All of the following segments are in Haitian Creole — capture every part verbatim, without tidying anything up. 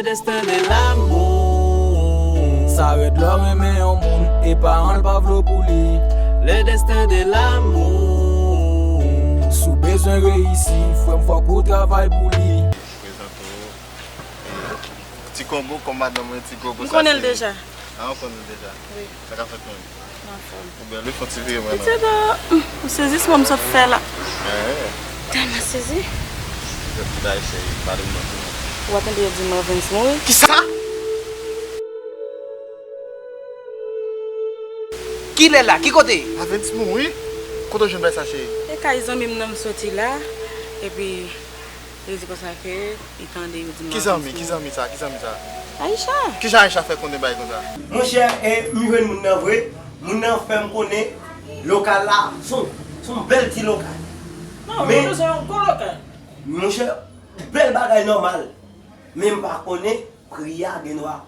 Destin de l'amour. Sa rèd lè w renmen yon moun e paran l pa vle w pou li. Le destin de l'amour. Si w bezwen reyisi, frè m, fòk ou travay pou li. Prezante w. Ti Kongo, kòm madanm mwen, Ti Kongo. M konnen l deja. Ah, ou konnen l deja? Wi. Sa k ap fèt menm? M anfòm. Ou bèl wi, fè yon ti vire mwen non. Piti do, hmm, sezisman m sot fè la. Eh. Tèlman sezi. Yo ti bay cheri, pale m non. Ou pa tande yo di Marvens mouri? Kisa? Kilè la? Ki kote? Marvens mouri? Kote w jwenn bay sa cheri? E kay zanmi m nan m soti la. Epi Li di konsa ke li tande yo di m Ki zanmi? Ki zanmi sa? Ki zanmi sa? Aisha. Kijan Aisha fè konnen bagay konsa? Monchè, e, m jwenn moun nan vre. Moun nan fè m konnen lokal la, se yon, se yon bèl ti lokal. Non, men, se yon gwo lokal. Monchè, bèl bagay nòmal. Men m pa konnen pri a gendwa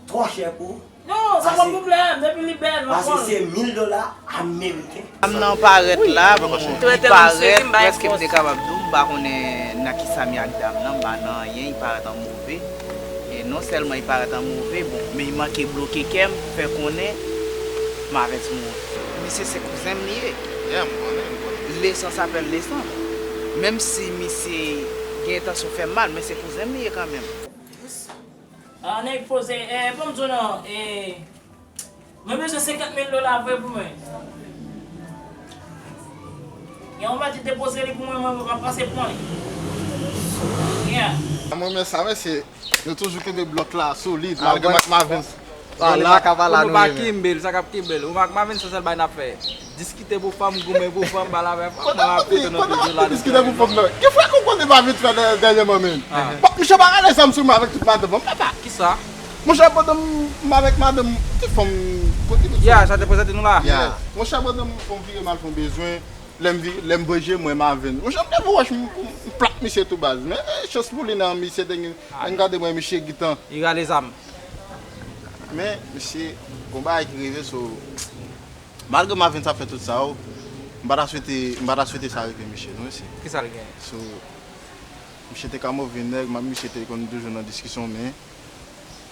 twò chè pou Non, sa pa pwoblèm, depi li bèl, m ap pran l. Pase se mil dola ameriken. Dam nan parèt la, bon, li parèt, prèske m te kapab di w, m pa konnen nan kisa m ye ak dam nan, m pa nan anyen, li parèt an move. E non sèlman li parèt an move, bon, men li manke bloke kè m, fè konnen Marvens mouri. Misye se kouzen m li ye. Yeah, m konnen, m konnen. Le sang s'appelle le sang. Menm si misye gen entansyon fè m mal, men se kouzen m li ye kanmenm. Ah, nèg poze, eh, ban m di w non, eh, mwen bezwen senkant mil dola vre pou mwen. Yon mèt depoze li pou mwen, mwen, mwen pase pran li. Yeah. Mwen, men sa, mesye, nou toujou kenbe blòk la, solid, malgre Mac Marvens pa la. Pou nou pa kenbe l, sa k ap kenbe l. Ou Mac Marvens, se sèl bagay n ap fè. Diskite pou fanm, goumen pou fanm, pale avè fanm, mwen ap pete nan pil dola nou fè. Diskite pou fanm nan. Ki frè konprann li pa vin fè dènyèman, men? Misye pa rale zam sou mwen avèk tout madanm, papa. Kisa? Monchè, pandan m avèk madanm, ki fanm, kote nou? Ya, sa te prezante nou la. Ya. Monchè, pandan m, m vire m al fè yon bezwen, lè m vi-, lè m voye je m wè Marvens. Monchè, m te vwòch, m, m, m plak misye tou baz. Men, eh, chans pou li nan misye te gen, m gade mwen misye gentan. Li rale zam. Men, misye, gon bagay ki rive, so, Malgre Marvens ap fè tout sa yo, m pa ta swete, m pa ta swete sa rive misye non mesye. Kisa l genyen? So, misye te ka move nèg, misye te konn toujou nan diskisyon, men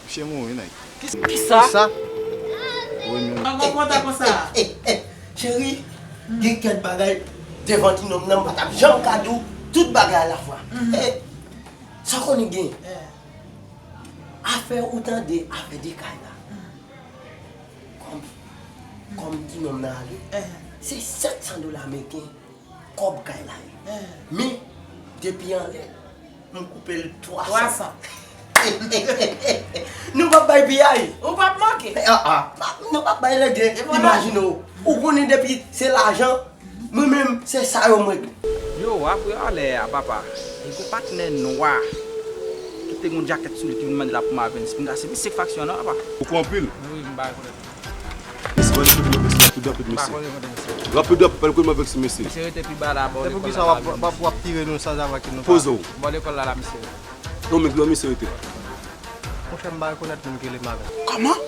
misye mouri nèg. Kisa? Kisa? Wi, men. An gon kontan konsa. Eh, eh, eh, cheri, gen kèk bagay devan ti nonm nan m pa t ap janm ka di w tout bagay alafwa. Eh, sa w konnen gen? Afè ou tande, afè de kay la. Kòm, kòm ti nonm nan ale, se sèt san dola ameriken kòb kay la ye. Men, depi anlè, m koupe l twa san. Twa san. Nou p ap bay piyay. Ou p ap manke. Ah, ah. Nou p ap bay lege. Imajine w. Ou konnen depi se lajan, Mwen menm, se sa yo mwen. Yo, apre alè a, papa, e gon patnè nwa ki te gon djakèt sou li ki vin mande la pou Marvens. Pinga se misye k faksyon an non, papa. Ou kwè anpil? Wi, m pa rekonèt. Mesye, mwen kote mwen vèk se rapid, rapid, mesye. M pa konn rekonèt misye. Rapid, rapid, pale kote mwen vèk se mesye. Misye rete pi ba la, bò lekòl la. Depi poukisa w ap, w ap, w ap tire nou san zava ki nou pa. Poze w. Bò lekòl la, la, misye. Non, men pi lwen misye rete. Monchè, m pa rekonèt moun ki rele Marvens. Kòman?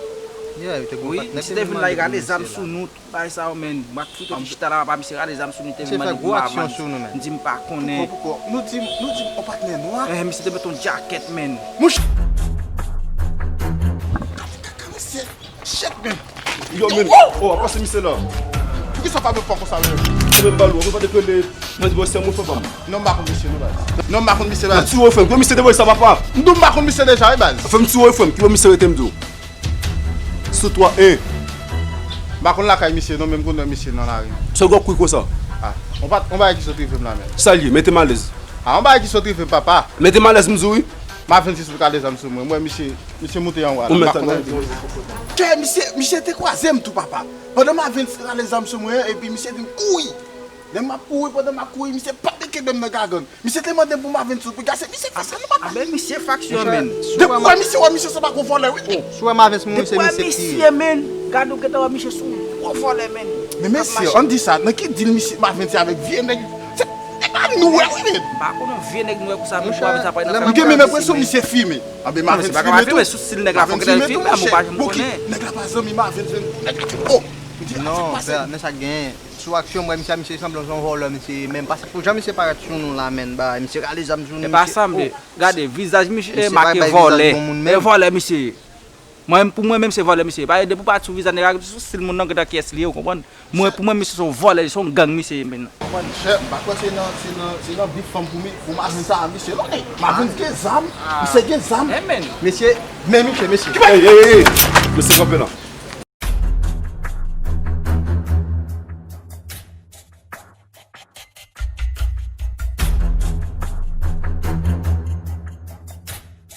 Yeah, yo te gon patnè ki te vin mande pou misye la. Wi, misye te vin la, li rale zam sou nou. Bagay sa yo, men, m ak foto ki chita la, papa, misye rale zam sou nou, te vin mande pou Marvens. M di m pa konnen. Poukò, poukò? Nou di, nou di, on patnè nwa? Eh, misye te met on djakèt, men. Mouch! Gade kaka, mesye. Shit, men. Yo, men. Oh, pase misye la. Poukisa w pa met fò konsa, men? Mwen menm bal ou, mwen pa te pele. Mwen di, bon, se mwen fè fanm. Non, m pa konn misye, non, baz. Non, m pa konn misye, baz. Ti refren, gwo misye te voye sa, papa. M di w m pa konn misye deja, wi, baz. Fè m ti refren, ki bò misye rete, m di w. Sou twa en. M pa konn lakay misye non, men m konn wè misye nan lari. Sa w ap kouri konsa? Ah, on pa, on bagay ki sot rive m la menm. Sa l ye? Mete m alèz. Ah, on bagay ki sot rive m, papa. Mete m alèz, m di w wi. Marvens ki sot rale zam sou mwen. M wè misye, misye moute anwo a la. Ou mèt ann. Kè misye, misye te kwaze m tou, papa. Pandan Marvens rale zam sou mwen an, epi misye di m kouri. Lè m ap kouri, pandan m ap kouri, misye pa pike dwèt m nan gagann. Misye te mande m pou Marvens sou piga, se misye k fè sa non, papa. Anben misye faksyon, men. Depi w wè misye, w wè misye se pa gwo vòlè, wi. Si w wè Marvens mouri, se misye ki tire. Depi w wè misye, men, gade w gentan wè misye se yon gwo vòlè, men. Men mesye, ann di sa, nan ki dil misye Marvens ye avèk vye nèg? Se nèg la nou wè, wi, men. M pa konn yon vye nèg nou wè konsa, men Marvens ap pale nan fè. M gen menm enpresyon misye fimen. Anben Marvens fimen tou. Sou stil nèg la fò gentan fimen, men m pa janm konnen. Nèg la pa zanmi Marvens, men nèg la oh. Non, frè, men sa k genyen. Sou aksyon, mwen, misye, misye sanble se yon vòlè, misye. Menm pa sa pou jan misye parèt sou nou la, menn, ba, misye rale zam sou nou, E pa misye. Sanble. Oh, Gade, vizaj misye misye make pa bay vòlè. Vizaj bon moun E menm. Vòlè, misye. Mwen, pou mwen menm, se vòlè, misye. Pa depi w pa sou vizaj nèg la, sou stil moun nan, gade kiyès li ye, ou konprann? Mwen, pou mwen, misye se yon vòlè, se yon gang, misye ye, menn. Chè, m pa kwè se nan, se nan, se nan bif fanm pou mi, pou maten sa, misye. Non, e, maten gen zam, misye gen zam. E, menn. Mesye, men misye, mesye. Ey, ey, ey, ey, mesye kanpe la.